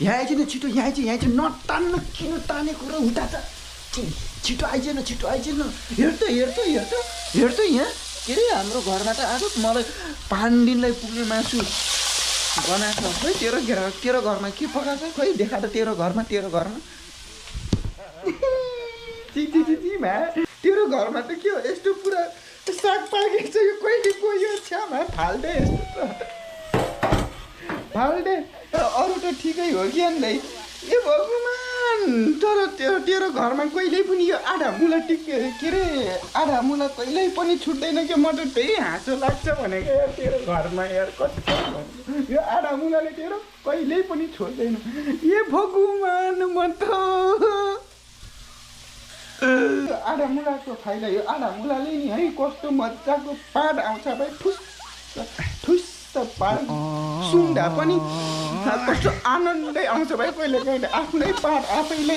यहाँ आइज न छिटो यहाँ आइज नतान्न किन तानेको र उता त छिटो आइज न हेर त यहाँ के अरे हाम्रो घरमा त आएको मलाई 5 दिनलाई पुग्ने मासु बनाएको खै तेरो घरमा के पकाएको छ खै देखा त तेरो घरमा तेरो घरमा त के हो यस्तो पुरा साग पाकेको छ यो कहिले गयो छ्यामा फाल्दे यस्तो फाल्दे अरू त ठिकै हो कि अन्दै ए भगवान् तर तेरो घरमा कहिल्यै पनि यो आधा मुला के अरे आधा मुला कहिल्यै पनि छुट्दैन कि म त त्यही हाँसो लाग्छ भनेको यार तेरो घरमा यार कस्तो यो आधा मुलाले तेरो कहिल्यै पनि छोड्दैन ए भगवान् म त आधा मुलाको फाइदा यो आधा मुलाले नि है कस्तो मजाको पात आउँछ भाइ ठुस पात सुन्दा पनि कस्तो आनन्दै आउँछ भाइ कहिले कहिले आफ्नै पात आफैले